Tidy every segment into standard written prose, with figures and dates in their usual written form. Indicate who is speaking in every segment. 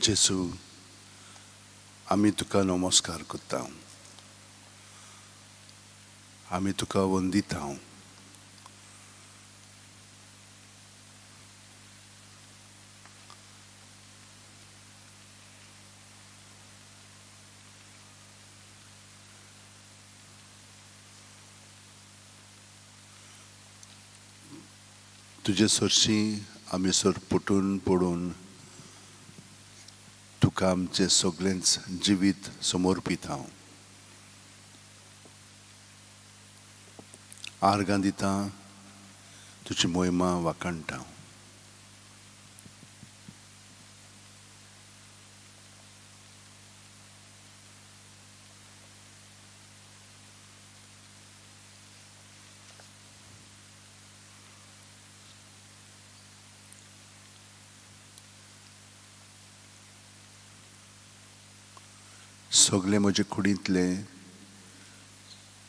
Speaker 1: जेजू, आमी तुका नमस्कार करता, आमी तुका वंदिता. तुजे सरशीं आमी सरपटून पडून तुका आमचें सगळेंच जिवीत समर्पीत हांव. आर्गां दिता, तुजी मोहिमा वाखाणटा. सगळें म्हजे कुडींतलें,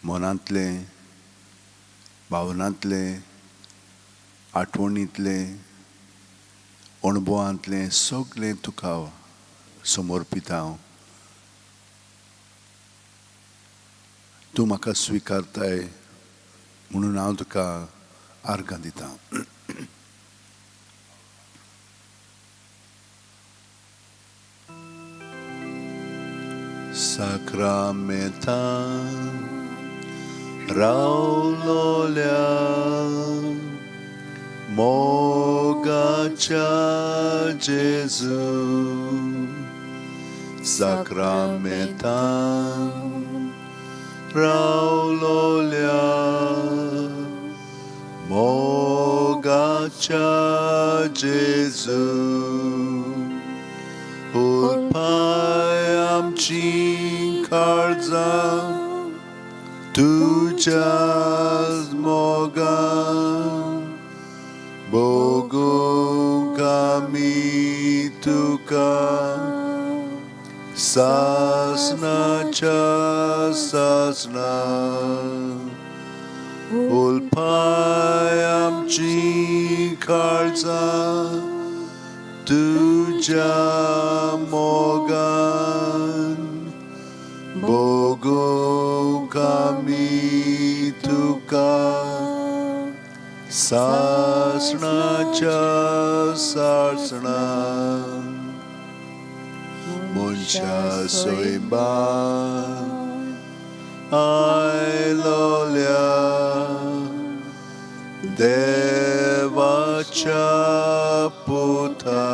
Speaker 1: मनांतलें, भावनांतलें, आठवणींतलें, अणभवांतलें सगळें तुका समर्पीत हांव. तूं म्हाका स्विकारताय म्हणून हांव तुका आर्गां दितां. साक्रामेंतान रावलोल्या मोगाच्या जेजू, साक्रामेंतान रावलोल्या मोगाच्या जेजू, उलपाय आमची काळजां तुज्या मोगान, भोगूंक आमी तुका सासनाच्या सासना. उलपाय आमची काळजां तुज्या मोगान, भोगूंक आमी तुका सासणाच्या सासणा. मनशा सैबान आयलोल्या देवाच्या पुता,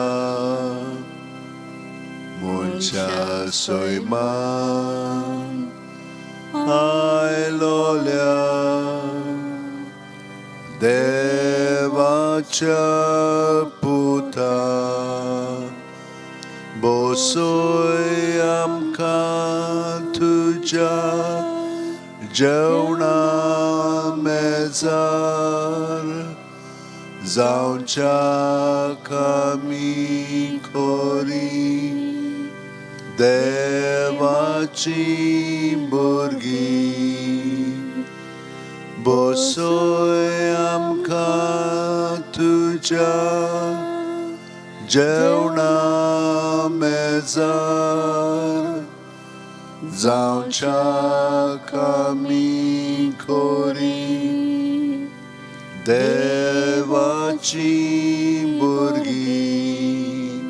Speaker 1: मनशा सैमान आयलोल्या देवाच्या पुता, बसय आमकां तुज्या जेवणा मेजार, जावच्याक आमी खोरी देवाची भुरगीं. बसय आमकां तुज्या जेवणा मेजार, जावच्याक आमी खोरी देवाची भुरगीं.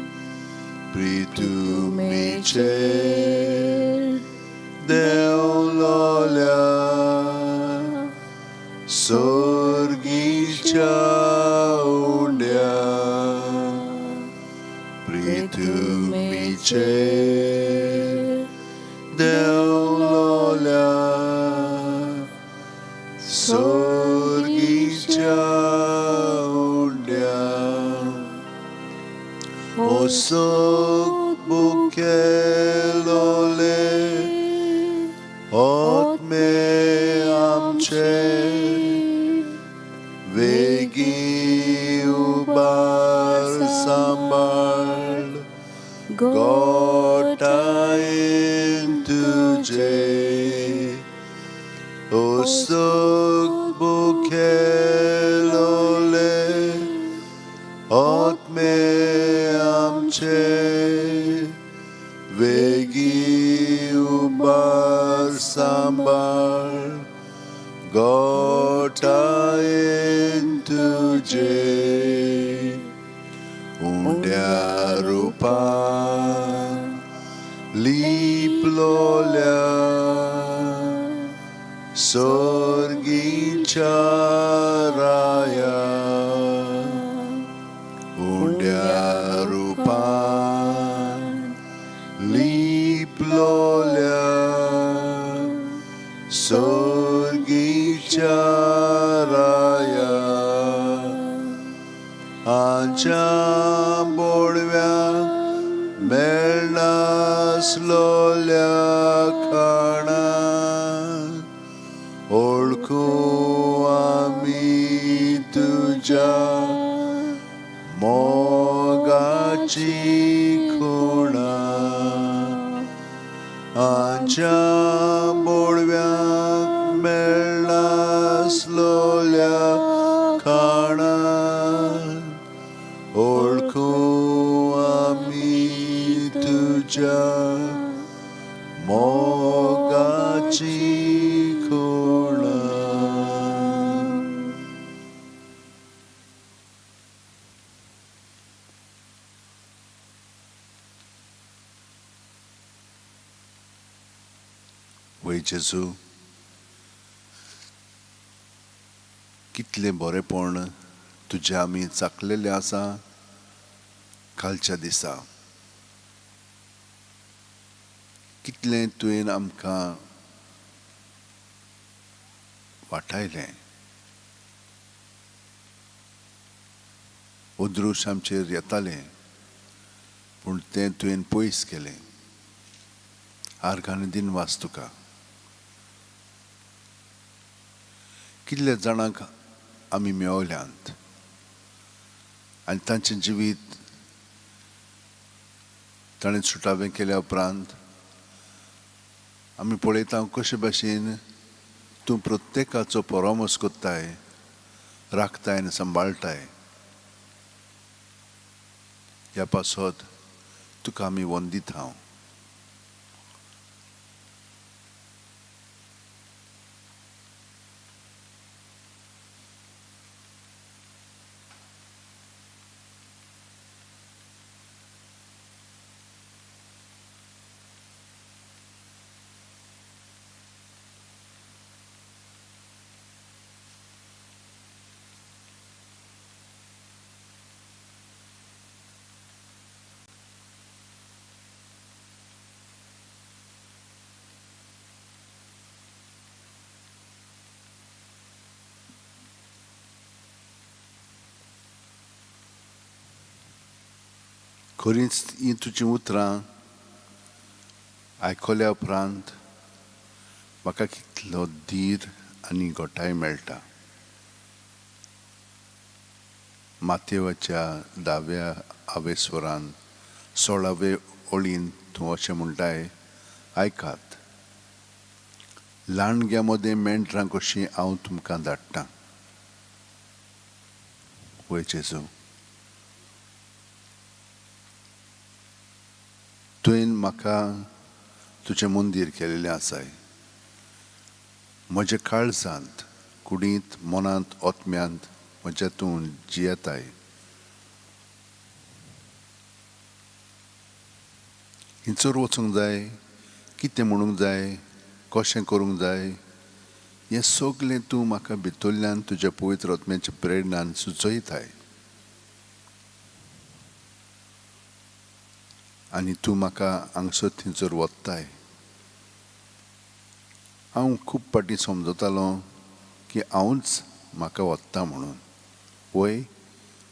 Speaker 1: प्रितुमेचेर देवलोल्या सोर्गीच्या उंड्या, प्रितुमीचेर देवलोल्या सोर्गीच्या उंड्या. ओसोक बुकेलोले आत्मे आमचे, वेगी उबार सांबाळ गोटायेन तुजे. ओसोक बुकेलोले आत्मे आमचे. राया उंड्या रुपान लिपलोल्या सोर्गीच्या राया आमच्या बोडव्याक मेळनासलोल्या खाणाक ओळखू आमी तुज्या मोगाची खुणा आमच्या बोडव्याक मेळनासलोल्या खाणाक ओळखू आमी तुज्या मोगाची खुणा. वय जेजू, कितलें बरेंपण तुजें आमी चाखलेलें आसा कालच्या दिसा. कितलें तुवें आमकां वाटायलें. अदृश्ट आमचेर येतालें पूण तें तुवें पयस केलें. आर्गां दिनवास तुका. कितल्या जाणांक आमी मेवल्यांत आनी तांचें जिवीत ताणें सुटावें केल्या उपरांत आमी पळयता कशे भाशेन तूं प्रत्येकाचो परामर्श करताय, राखताय आनी सांबाळटाय. ह्या पासत तुका आमी वंदीत हांव. खरींच हीं तुजीं उतरां आयकल्या उपरांत म्हाका कितलो धीर आनी घटाय मेळटा. मातेवाच्या 10व्या आवेस्वरान 16वे ओळीन तूं अशें म्हणटाय, आयकात, ल्हानग्यां मदें मेंढरां कशीं हांव तुमकां धाडटां. वय जेजू, तुवें म्हाका तुजें मंदीर केलेलें आसाय. म्हज्या काळजांत, कुडींत, मनांत, आत्म्यांत म्हज्या तूं जियेताय. हिंचर वचूंक जाय, कितें म्हणूंक जाय, कशें करूंक जाय, हें सगलें तूं म्हाका भितरल्यान तुज्या पवित्र आत्म्याच्या प्रेरणान सुचयताय. आनी तूं म्हाका हांगसर थंयसर वत्ताय. हांव खूब फावटी समजतालो की हांवूच म्हाका वत्ता म्हणून. वय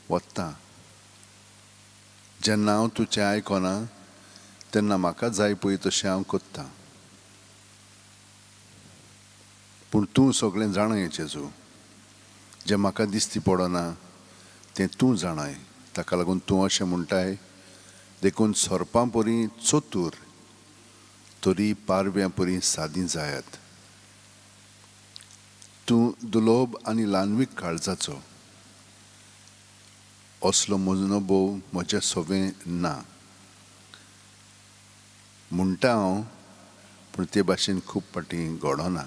Speaker 1: वत्ता. जेन्ना हांव तुजें आयकना तेन्ना म्हाका जाय पळय तशें हांव करतां. पूण तूं सगळें जाणाय जेजू. जें म्हाका दिसती पडना तें तूं जाणाय. ताका लागून तूं अशें म्हणटाय, देखून सोरपां परी चतूर तरी पारव्यां परी सादी जायात. तूं दुलोब आनी ल्हानवीक काळजाचो. असलो मनोभोव म्हज्या सवें ना म्हणटा हांव, पूण ते भाशेन खूब फावटी घडना.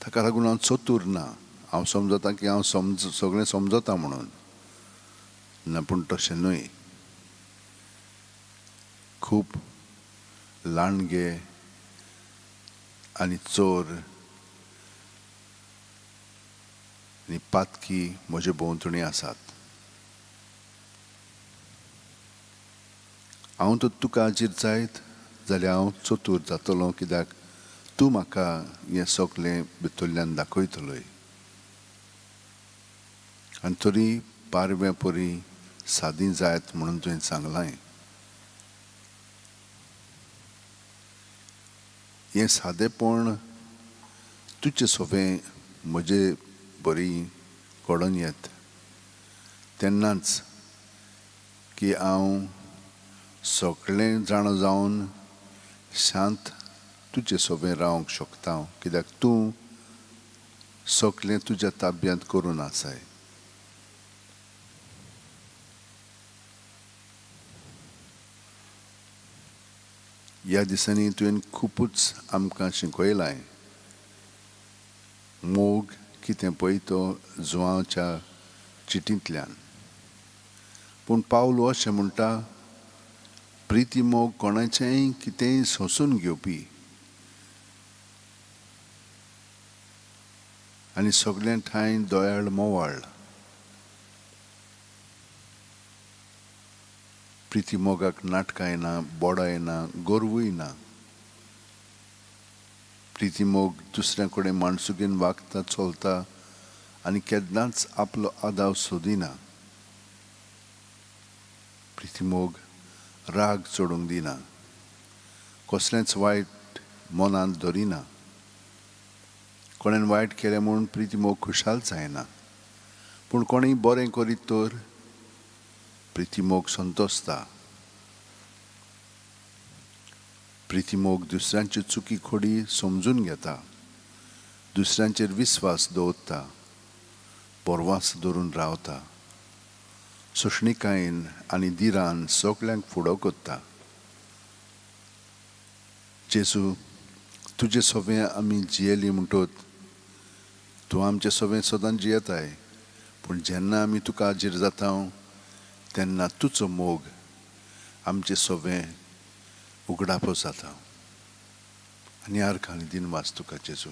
Speaker 1: ताका लागून हांव चतूर ना. हांव समजता की हांव सगळें समजता म्हणून ना, पूण तशें न्हय. खूब लांडगे आनी चोर आनी पातकी म्हजे भोंवतणी आसात. हांव तर तुका हाजीर जायत जाल्यार हांव चतूर जातलो, कित्याक तूं म्हाका हें सगळें भितरल्यान दाखयतलोय. आनी तरी पारव्या परी सादी जायत म्हणून तुवें सांगलां. हें सादेपण तुजें सोंपें म्हजे बरी घडोवन येत तेन्नाच की हांव सगळें जाणा जावन शांत तुजें सोंपें रावंक शकता, कित्याक तूं सगळें तुज्या ताब्यांत करून आसाय. ह्या दिसांनी तुवें खुबूच आमकां शिकयलां मोग कितें पळय तो जुवांच्या चिटींतल्यान. पूण पावलो अशें म्हणटा, प्रिती मोग कोणाचेंय कितेंय सोंसून घेवपी आनी सगळ्यां ठांय दयाळ मोवाळ. प्रिती मोगाक नाटकां येना, बोडां येना, गर्वूय ना. प्रिती मोग दुसऱ्या कडेन माणसुगेन वागता, चलता आनी केन्नाच आपलो आदाव सोदिना. प्रिती मोग राग चडूंक दिना, कसलेंच वायट मनांत धरिना. कोणेन वायट केलें म्हूण प्रिती मोग खुशाल जायना, पूण कोणूय बरें करीत तर प्रिती मोग संतोसता. प्रिती मोग दुसऱ्यांच्यो चुकी खोडी समजून घेता, दुसऱ्यांचेर विस्वास दवरता, बरवास धरून रावता, सोंसणिकायेन आनी दिरान सगळ्यांक फुडो करता. जेजू, तुजे सोबें आमी जियेली म्हणटत तूं आमचे सोबें सदांच जियेताय, पूण जेन्ना आमी तुका हाजीर जाता तेन्ना तुजो मोग आमचे सोबें उगडापो जाता. आनी आर्गां आनी दिनवास तुका जेजू.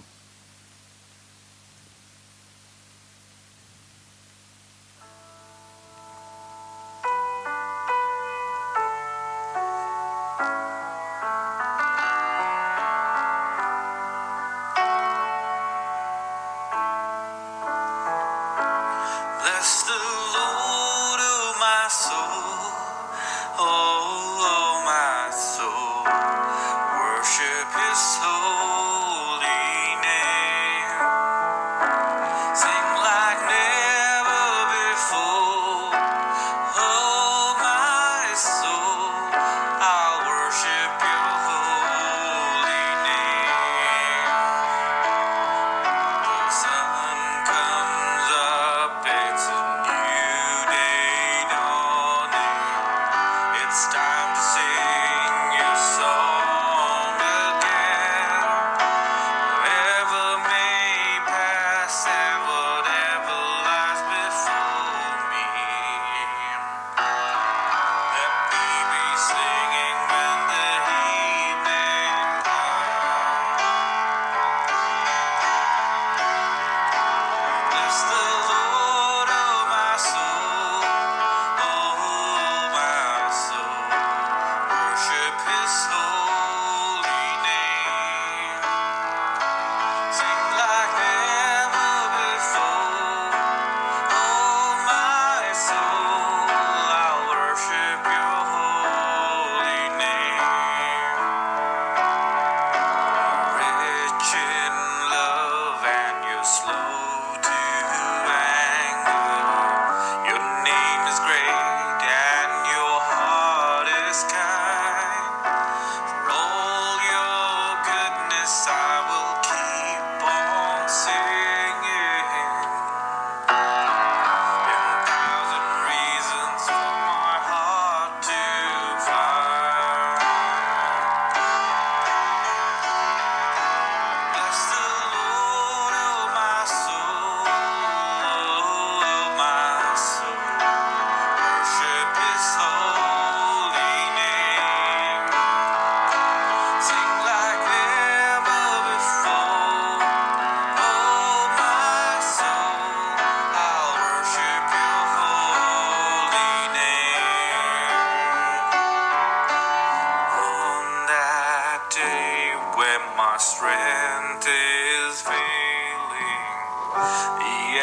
Speaker 2: Bless the Lord, oh my soul, oh my soul, worship His holy name. Sing like never before, oh my soul, I'll worship Your holy name. The sun comes up, it's a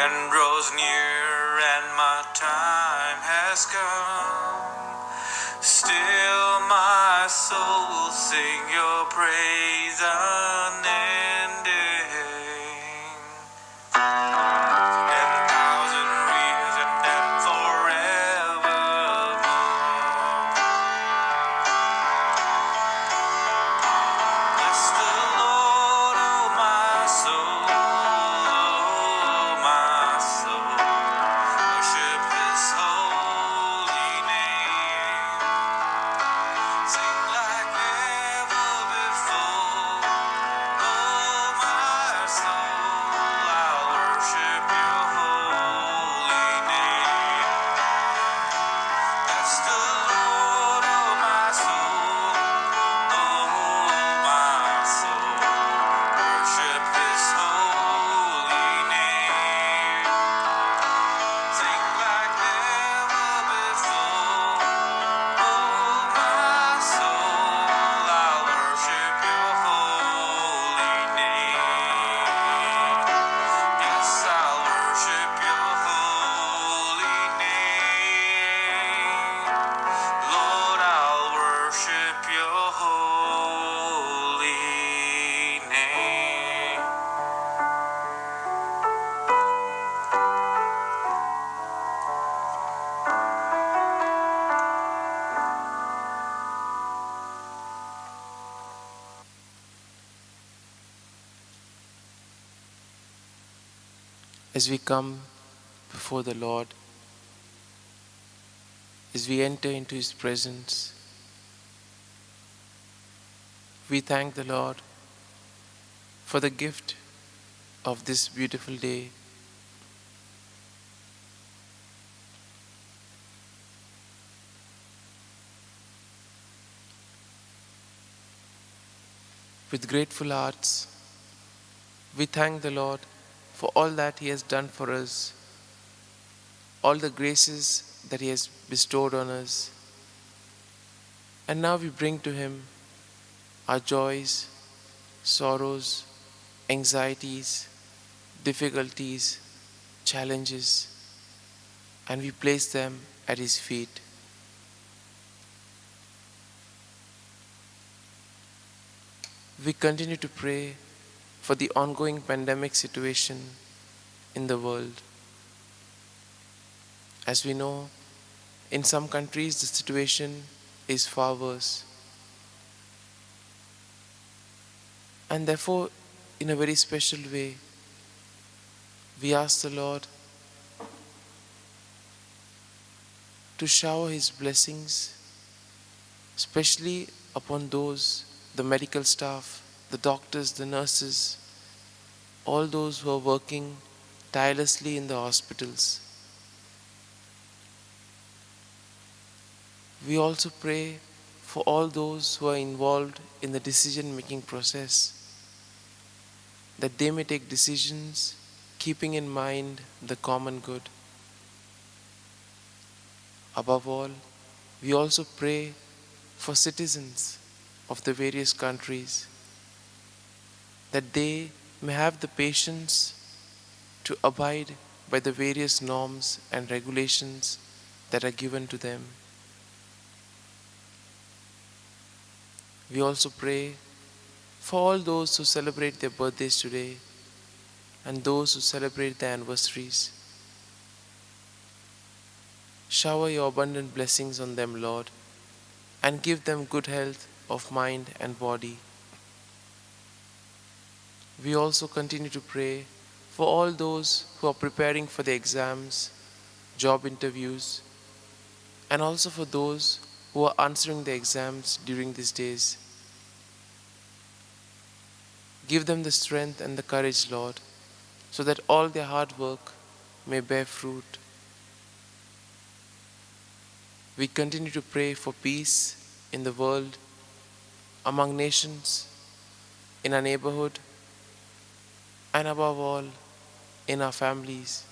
Speaker 2: end draws near and my time has come, still my soul will sing your praise unending. 10,000 years and then forevermore. Bless the Lord, oh my soul, oh my soul. Worship His holy name. Sing like never before, oh my soul. I'll worship Your holy name. Bless the Lord, oh my soul, oh my soul. Worship His holy name. Sing like never before, oh my soul. I'll worship Your holy name. Yes, I'll worship Your holy name. Lord, I'll worship Your holy name.
Speaker 3: As we come before the Lord, as we enter into His presence, we thank the Lord for the gift of this beautiful day. With grateful hearts, we thank the Lord for all that He has done for us, all the graces that He has bestowed on us. And now we bring to Him our joys, sorrows, anxieties, difficulties, challenges, and we place them at His feet. We continue to pray for the ongoing pandemic situation in the world. As we know, in some countries the situation is far worse. And therefore, in a very special way, we ask the Lord to shower His blessings, especially upon those, the medical staff, the doctors, the nurses, all those who are working tirelessly in the hospitals. We also pray for all those who are involved in the decision-making process, that they may take decisions keeping in mind the common good. Above all, we also pray for citizens of the various countries, that they may have the patience to abide by the various norms and regulations that are given to them. We also pray for all those who celebrate their birthdays today and those who celebrate their anniversaries. Shower your abundant blessings on them, Lord, and give them good health of mind and body. We also continue to pray for all those who are preparing for their exams, job interviews, and also for those who are answering their exams during these days. Give them the strength and the courage, Lord, so that all their hard work may bear fruit. We continue to pray for peace in the world, among nations, in our neighborhood, and above all, in our families.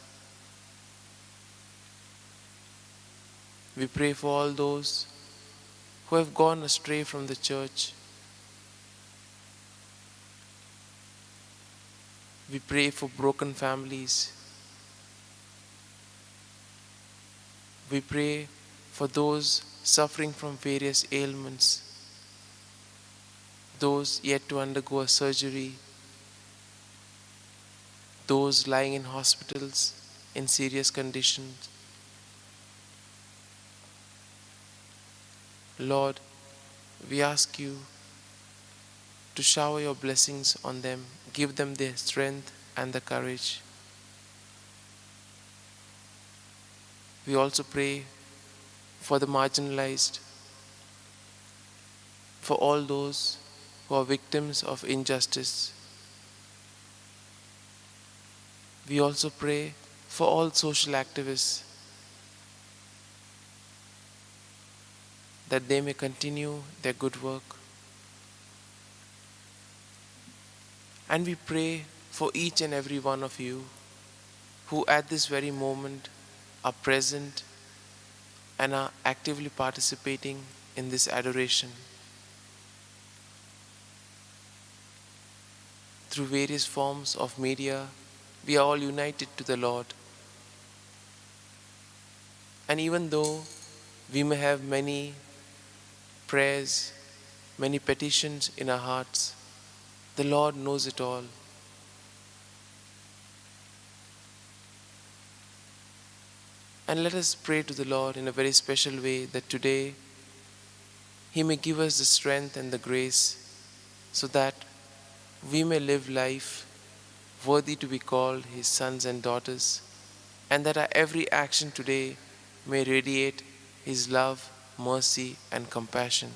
Speaker 3: We pray for all those who have gone astray from the church. We pray for broken families. We pray for those suffering from various ailments, those yet to undergo a surgery, those lying in hospitals in serious conditions. Lord, we ask you to shower your blessings on them, give them the strength and the courage. We also pray for the marginalized, for all those who are victims of injustice. We also pray for all social activists, that they may continue their good work. And we pray for each and every one of you who at this very moment are present and are actively participating in this adoration. Through various forms of media, we are all united to the Lord. And even though we may have many prayers, many petitions in our hearts, the Lord knows it all. And let us pray to the Lord in a very special way that today He may give us the strength and the grace so that we may live life worthy to be called His sons and daughters, and that our every action today may radiate His love, mercy, and compassion.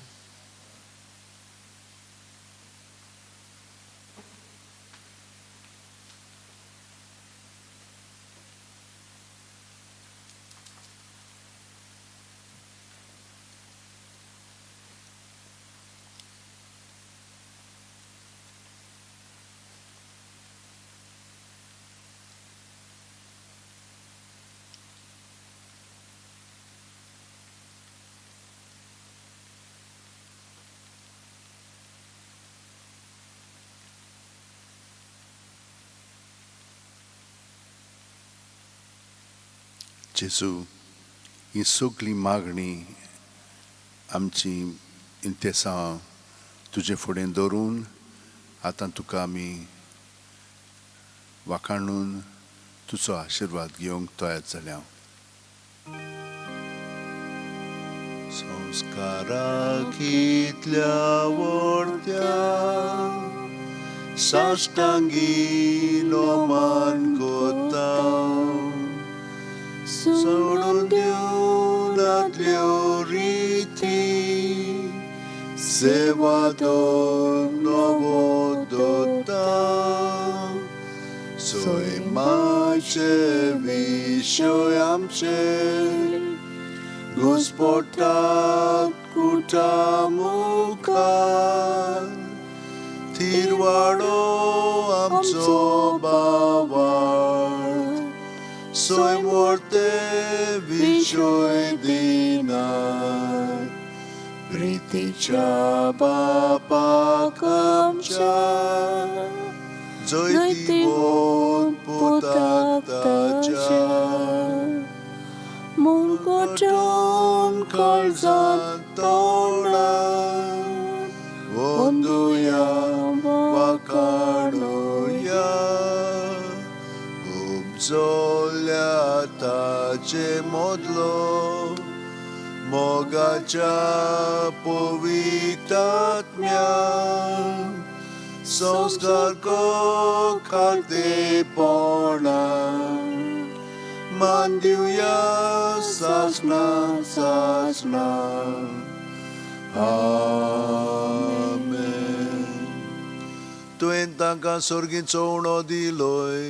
Speaker 1: जेजू, ही सगळी मागणी आमची इंतेसांव तुजे फुडें दवरून आतां तुका आमी वाखाणून तुजो आशिर्वाद घेवंक तयार जाल्या. संस्कारा कितल्या व्हडत्या साश्टांगी नमन कोता, सोडून दिवनातल्यो रिती, सेवा नवो दोता, सैमाचे विशय आमचे घुस्पटात कुटा मुखार, थिरवाडो आमचो बाबार, स्वयंवर्ते विशय दिनात, प्रितीच्या बापाक आमच्या जैतिवंत पुताक ताच्या, मुंगटून काळजांत तोंडात वंदुया वाखाणुया, उपजोल्या ताचे मदलो मोगाच्या पवित्रात्म्यान, संस्कार खातेपणा मान दिवया सासना सासना. आमेन. तुवें तांकां सर्गीचो उणो दिलोय,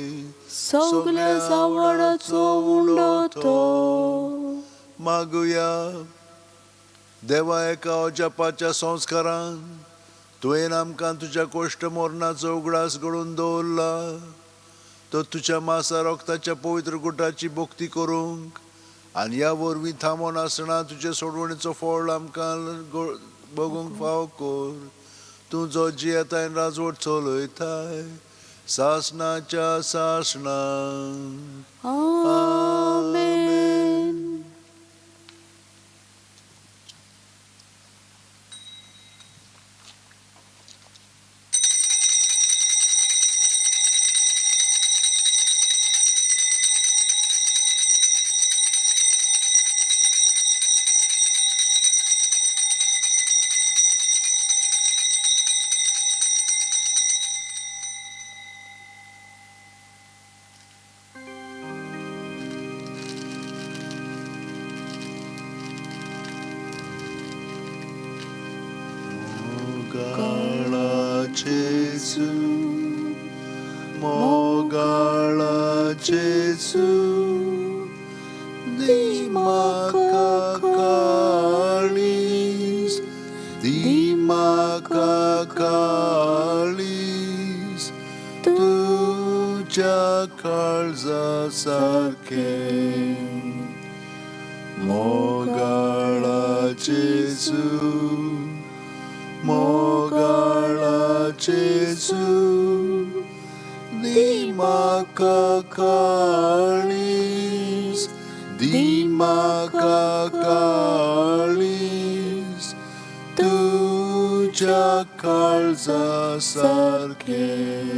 Speaker 4: सगल्या सावडाचो उंडो तो.
Speaker 1: मागुया. देवा, एका अजापाच्या संस्कारान तुवें आमकां तुज्या कोश्ट मरणाचो उगडास घडोवन दवरला, तो तुज्या मासा रक्ताच्या पवित्र गुटाची भक्ती करूंक आनी ह्या वरवीं थांबोन आसतना तुजे सोडवणीचो फळ आमकां बगूंक फाव कर. तूं जो जियेताय राजवट चलयताय सासणाच्या सासणाक.
Speaker 4: आमेन.
Speaker 1: जेजू, दी म्हाका काळीज, दी म्हाका काळीज तुज्या काळजा सारकें. मोगाळा जेजू, मोगाळा जेजू, दी म्हाका काळीज, दी म्हाका काळीज तुज्या काळजा सारकें.